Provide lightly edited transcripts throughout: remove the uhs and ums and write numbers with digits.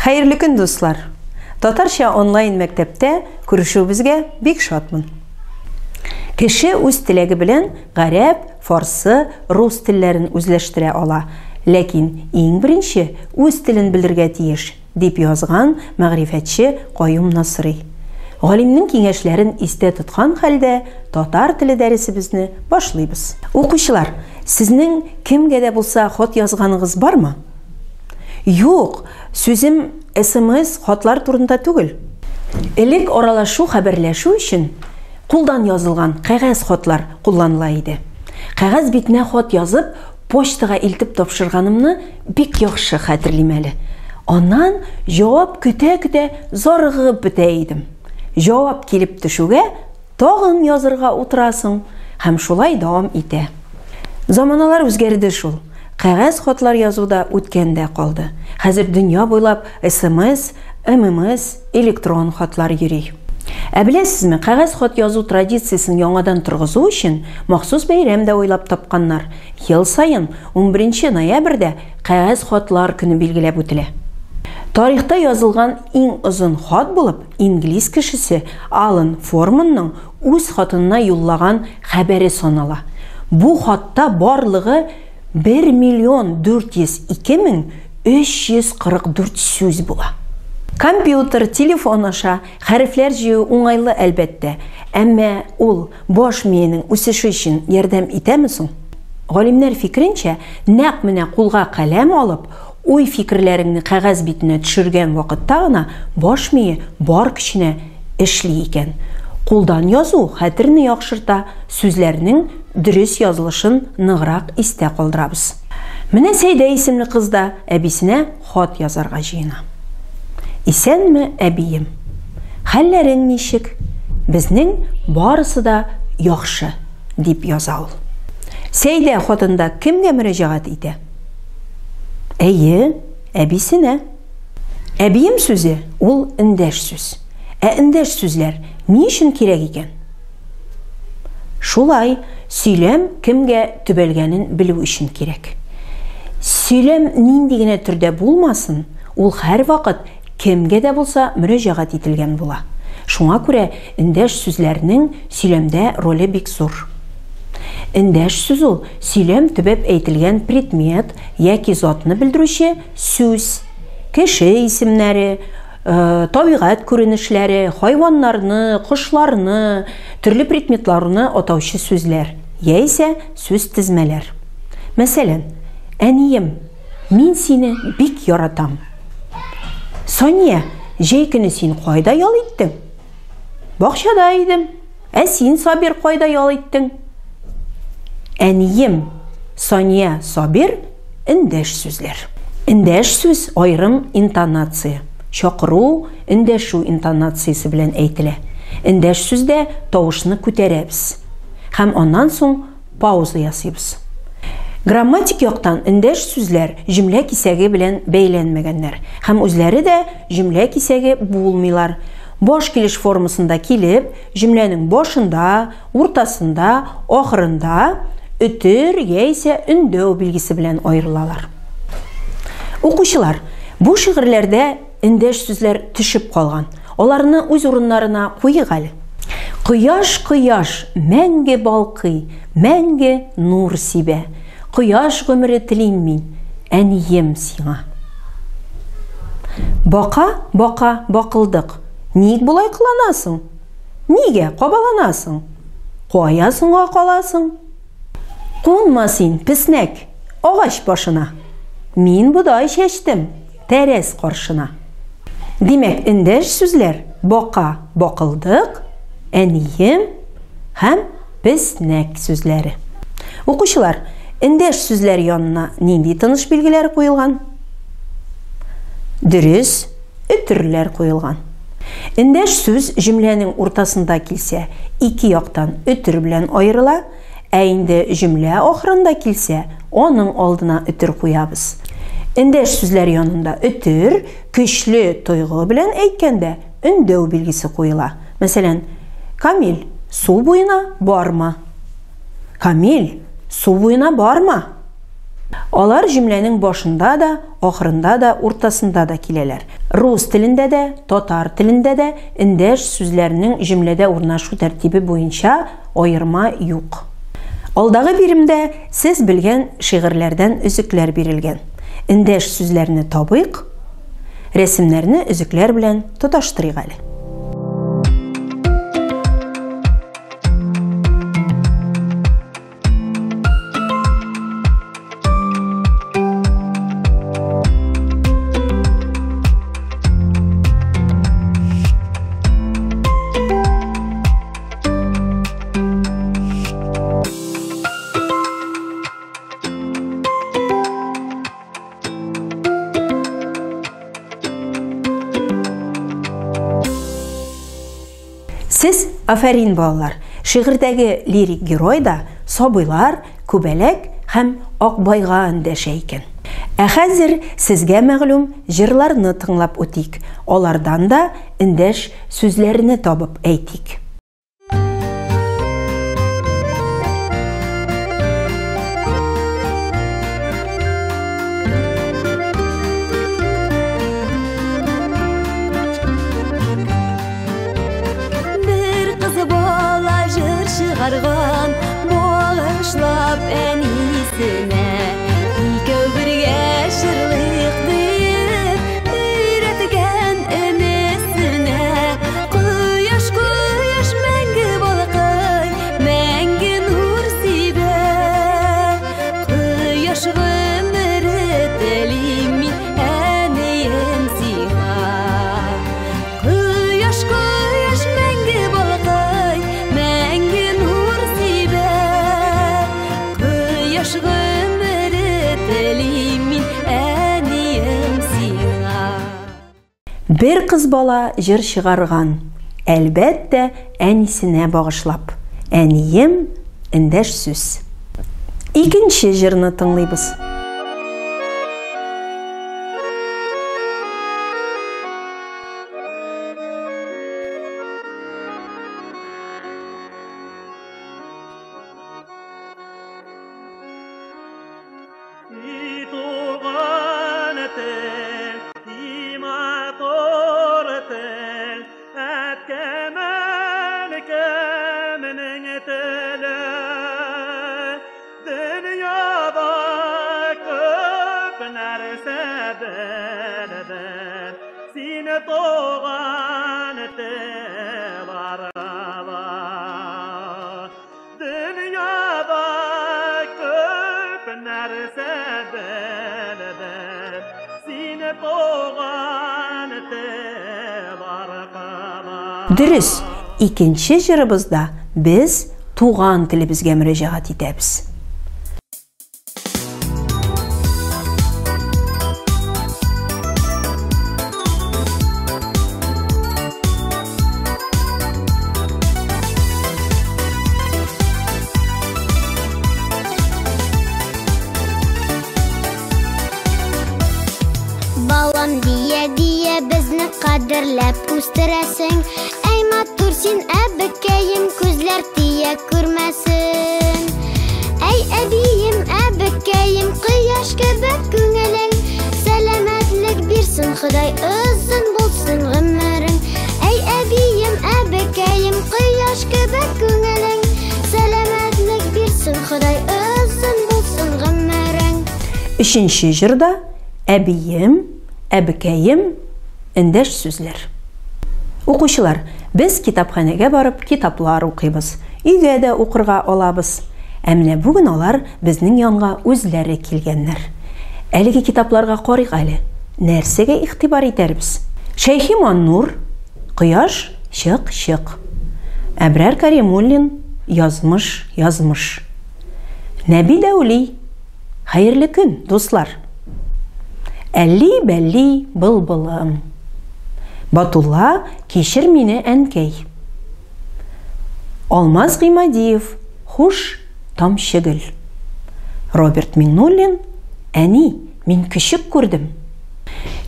Хәерле көн, дуслар! Татарча онлайн мәктәптә күрешүебезгә бик шатмын. Кеше үз теләге белән гарәп, фарсы, рус телләрен үзләштерә ала, ләкин иң беренче үз телен белергә тиеш, дип язган мәгърифәтче Каюм Насыйри. Галимнең киңәшләрен истә тоткан хәлдә татар теле дәресебезне башлыйбыз. Укучылар, сезнең кемгә дә булса хат язганыгыз бармы? Юк, сүзем смс хатлар турында түгел. Элек аралашу, хәбәрләшү өчен кулдан язылган кәгазь хатлар кулланыла иде. Кәгазь битенә хат язып, почтага илтеп тапшырганымны бик яхшы хәтерлим әле. Аннан җавап көтә-көтә зарыгып бетә идем. Җавап килеп төшүгә тагын язырга утырасың һәм шулай дәвам итә. Заманалар үзгәрде шул. Кәгазь хатлар язу да үткәндә калды. Хәзер дөнья буйлап смс, ммс, электрон хатлар йөри. Ә беләсезме, кәгазь хат язу традициясен яңадан торгызу өчен махсус бәйрәм дә уйлап тапканнар. Ел саен 11 ноябрьдә кәгазь хатлар көне билгеләп үтелә. Тарихта язылган иң озын хат булып инглиз кешесе Алан Форманның үз хатынына юллаган хәбәре санала. Бу хатта барлыгы 1 миллион 402 мең 344 сүз була. Компьютер, телефон аша хәрефләр җыю уңайлы, әлбәттә, әмма ул баш миенең үсеше өчен ярдәм итәме соң? Галимнәр фикеренчә, нәкъ менә кулга каләм алып, уй-фикерләреңне кәгазь битенә төшергән вакытта гына баш мие бар көченә эшли икән. Кулдан язу хәтерне яхшырта, сүзләрнең дөрес язылышын ныграк истә калдырабыз. Менә Сәйдә исемле кыз да әбисенә хат язарга җыена. Исәнме, әбием! Хәлләрең ничек? Безнең барысы да яхшы, дип яза ул. Сәйдә хатында кемгә мөрәҗәгать итә? Әйе, әбисенә. Әбием сүзе ул эндәш сүз. Ә эндәш сүзләр ни өчен кирәк икән? Шулай, сөйләм кемгә төбәлгәнен белү өчен кирәк. Сөйләм нинди генә төрдә булмасын, ул һәрвакыт кемгә дә булса мөрәҗәгать ителгән була. Шуңа күрә эндәш сүзләрнең сөйләмдә роле бик зур. Эндәш сүз ул сөйләм төбәп әйтелгән предмет яки затны белдерүче сүз. Кеше исемнәре, табигать күренешләре, хайваннарны, кошларны, төрле предметларны атаучы сүзләр, яисә сүз тезмәләр. Мәсәлән, әнием, мин сине бик яратам. Сания, җәй көне син кайда ял иттең? Бакчада идем. Ә син, Сабир, кайда ял иттең? Әнием, Сания, Сабир эндәш сүзләр. Эндәш сүз аерым интонация, чакыру, эндәшү интонациясе белән әйтелә. Эндәш сүздә тавышны күтәрәбез һәм аннан соң пауза ясыйбыз. Грамматик яктан эндәш сүзләр җөмлә кисәге белән бәйләнмәгәннәр һәм үзләре дә җөмлә кисәге булмыйлар. Баш килеш формасында килеп, җөмләнең башында, уртасында, ахырында өтер яисә өндәү билгесе белән аерылалар. Укучылар, бу шигырьләрдә эндәш сүзләр төшеп калган. Аларны үз урыннарына куйыйк әле. Кояш, кояш, мәңге балкый, мәңге нур сибә. Кояш гомере телим мин, әнием сиңа. Бака, бака, бакылдык, ник болай кыланасың? Нигә кабаланасың? Кая соңга каласың? Кунма син, песнәк, агач башына. Мин бодай чәчтем, тәрәз каршына. Димәк, эндәш сүзләр бака, бакылдык, әнием һәм песнәк сүзләре. Укучылар, эндәш сүзләр янына нинди тыныш билгеләре куелган? Дөрес, өтерләр куелган. Эндәш сүз җөмләнең уртасында килсә, ике яктан өтер белән аерыла, ә инде җөмлә ахырында килсә, аның алдына өтер куябыз. Эндәш сүзләр янында өтер, көчле тойгы белән әйткәндә, өндәү билгесе куела. Мәсәлән, Камил, су буена барма. Камил, су буена барма. Алар җөмләнең башында да, ахырында да, уртасында да киләләр. Рус телендә дә, татар телендә дә эндәш сүзләрнең җөмләдә урнашу тәртибе буенча аерма юк. Алдагы биремдә сез белгән шигырьләрдән өзекләр бирелгән. Эндәш сүзләрне табыйк, рәсемнәрне өзекләр белән тоташтырыйк әле. Сез афәрин, балалар! Шигырьдәге лирик герой да сабыйлар, күбәләк һәм Акбайга эндәшә икән. Ә хәзер сезгә мәгълүм җырларны тыңлап үтик, алардан да эндәш сүзләрне табып әйтик. Бер кыз бала җыр чыгарган, багышлап әнисенә. Икәү бергә җырлыйк диеп, өйрәткән энесенә. Кояш, кояш мәңге балкый, мәңге нур сибә. Кояш гомере телим мин, әнием сиңа. Кояш, кояш мәңге балкый, мәңге нур сибә. Кояш гомере телим мин, әнием сиңа. Бер кыз бала җыр чыгарган, әлбәттә, әнисенә багышлап. Әнием, эндәш сүз. Икенче җырны тыңлыйбыз. И туган тел, и матур тел, әткәм, әнкәмнең теле. Дөньяда күп нәрсә белдем, син туган тел аркылы. Дөньяда күп нәрсә белдем, син туган тел аркылы. Дөрес, икенче җырыбызда без туган телебезгә мөрәҗәгать итәбез. Балам дия-дия безне кадерләп үстерәсең. Әй матур син, әбекәем, күзләр тия күрмәсен. Әй әбием, әбекәем, кояш кебек күңелең. Сәламәтлек бирсен Ходай, озын булсын гомерең. Әй әбием, әбекәем, кояш кебек күңелең. Сәламәтлек бирсен Ходай, озын булсын гомерең. Өченче җырда әбием, әбекәем, эндәш сүзләр. Укучылар, без китапханәгә барып китаплар укыйбыз, өйгә дә укырга алабыз. Ә менә бүген алар безнең янга үзләре килгәннәр. Әлеге китапларга карыйк әле. Нәрсәгә игътибар итәрбез? Шәйхи Маннур, Кояш чык чык. Әбрар Каримуллин, Язмыш, язмыш. Нәби Дәүли, Хәерле көн, дуслар. Әлли бәлли былбылым. Батулла, кичер мине, әнкәй. Алмаз Гыймадиев, Хуш, тамчы гөл. Роберт Миңнуллин, Әни, мин көчек күрдем.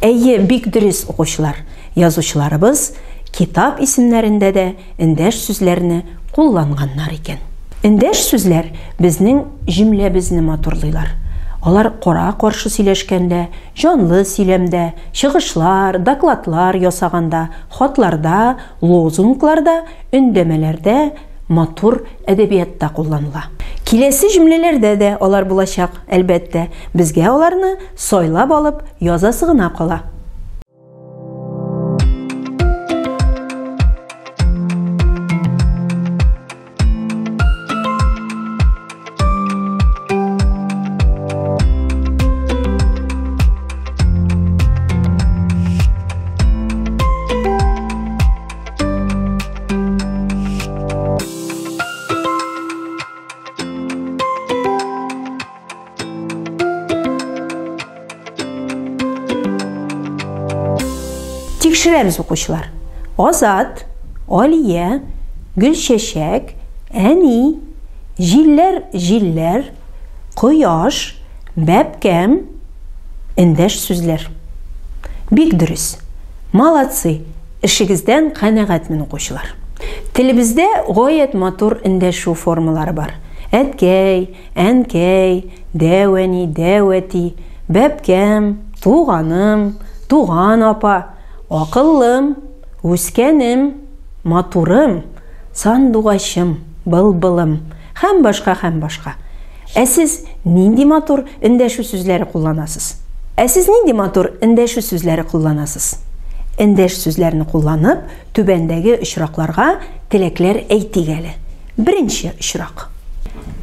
Әйе, бик дөрес, укучылар. Язучыларыбыз китап исемнәрендә дә эндәш сүзләрне кулланганнар икән. Эндәш сүзләр безнең җөмләбезне матурлыйлар. Алар кара-каршы сөйләшкәндә, җанлы сөйләмдә, чыгышлар, докладлар ясаганда, хатларда, лозунгларда, өндәмәләрдә, матур әдәбиятта кулланыла. Киләсе җөмләләрдә дә алар булачак, әлбәттә. Безгә аларны сайлап алып язасы гына кала. Тикшерәбез, укучылар. Азат, Алия, Гөлчәчәк, әни, җилләр, җилләр, кояш, бәбкәм, эндәш сүзләр. Бик дөрес. Молодцы. Эшегездән канәгатьмен, укучылар. Телебездә гаять матур эндәшү формалары бар. Әткәй, әнкәй, дәү әни, дәү әти, бәбкәм, туганым, туган апа, акыллым, үскәнем, матурым, сандугачым, былбылым һәм башка һәм башка. Ә сез нинди матур эндәшү сүзләре кулланасыз? Ә сез нинди матур эндәшү сүзләре кулланасыз? Эндәш сүзләрне кулланып, түбәндәге очракларга теләкләр әйтик әле. Беренче очрак.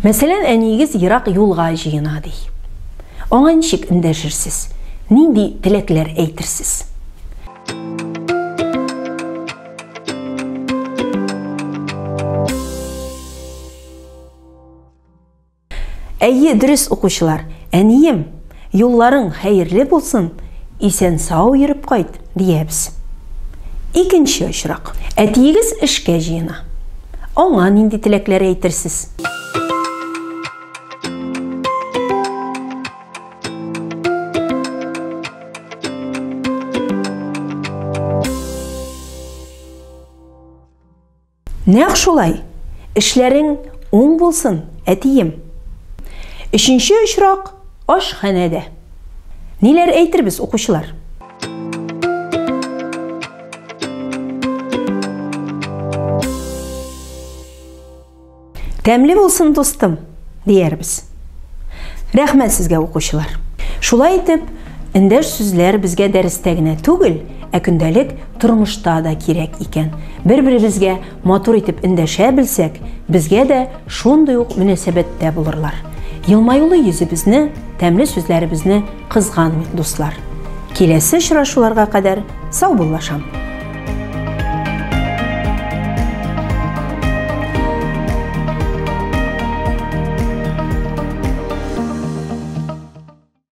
Мәсәлән, әниегез ерак юлга җыена, ди. Аңа ничек эндәшерсез? Нинди теләкләр әйтерсез? Әйе, дөрес, укучылар. Әнием, юлларың хәерле булсын, исән-сау йөреп кайт, диябез. Икенче очрак. Әтиегез эшкә җыена. Аңа нинди теләкләр әйтерсез? Нәкъ шулай! Эшләрең уң булсын, әтием! Өченче очрак, ашханәдә. Ниләр әйтербез, укучылар? Тәмле булсын, дустым, диярбез. Рәхмәт сезгә, укучылар. Шулай итеп, эндәш сүзләр безгә дәрестә генә түгел, ә көндәлек тормышта да кирәк икән. Бер-беребезгә матур итеп эндәшә белсәк, безгә дә шундый ук мөнәсәбәттә булырлар. Елмаюлы йөзебезне, тәмле сүзләребезне кызганмыйк, дуслар. Киләсе очрашуларга кадәр саубуллашам.